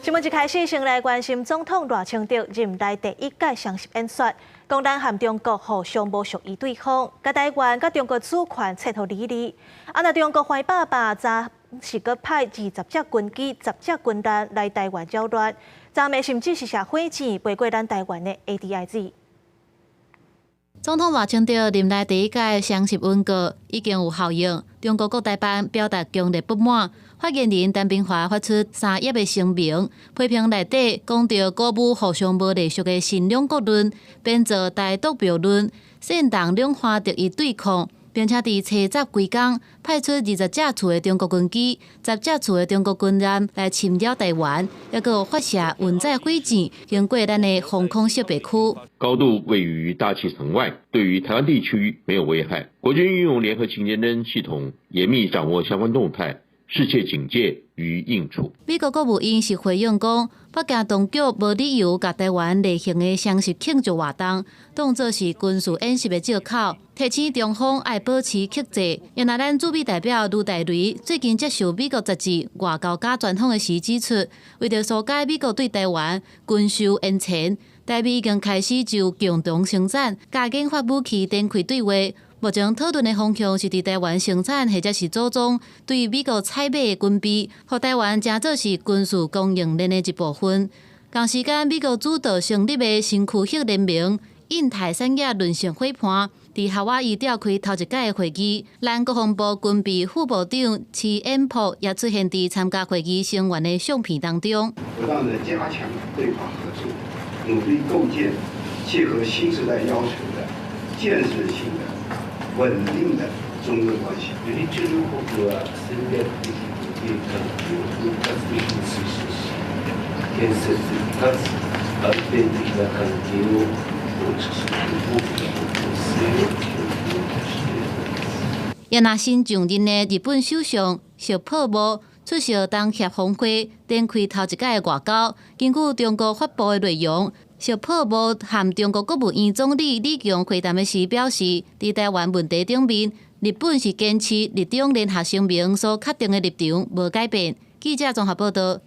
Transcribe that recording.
新聞一開始，先來關心總統賴清德任內第一屆雙十演說，講咱和中國互相無屬意對方，共台灣佮中國主權切予離離。啊，若中國壞爸爸昨是閣派20隻軍機、10隻軍艦來台灣擾亂，昨暝甚至是射火箭飛過咱台灣的 ADIZ。總統賴清德任內第一屆雙十文告已經有效應，中國國台辦表達強烈不滿。發言人陳斌華發出3頁的聲明，批評內底講著鼓舞互相無隸屬的新兩國論，變做台獨謬論，煽動兩岸敵意對抗，並且佇初十規工派出20架次的中國軍機、10架次的中國軍艦來侵擾台灣，抑閣發射運載火箭經過咱的防空識別區。高度位於大氣層外，對於台灣地區沒有危害。國軍運用聯合勤監偵系統，嚴密掌握相關動態，適切警戒與應處。美國國務院是回應講，北京當局無理由共台灣例行的雙十慶祝活動當作是軍事演習的藉口，提醒中方愛保持克制。原來咱駐美代表盧大雷最近接受美國雜誌《外交家》專訪的時指出，為著紓解美國對台灣軍售延遲，台美已經開始就共同生產佮研發武器展開對話。目前討論的方向是佇台灣生產或者是組裝對美國採買的軍備，予台灣成做是軍事供應鏈的一部分。同時間，美國主導成立的新區域聯盟印太產業韌性夥伴，佇夏威夷召開頭一屆的會議，咱國防部軍備副部長徐衍璞也出現佇參加會議成員的相片當中。不斷的加強對華合作，努力構建切合新時代要求的建設性的穩定的中俄關係。中國は戦略的互恵関係を包括的に推進し、建設的かつ安定的な関係を構築する大きな方向性を共有しています。也若新上任的日本首相石破茂出席東協峰會，展開頭一屆外交。根據中國發布的內容，石破茂和中國國務院總理李強會談的時表示，佇台灣問題頂面，日本是堅持日中聯合聲明所確定的立場無改變。記者綜合報道。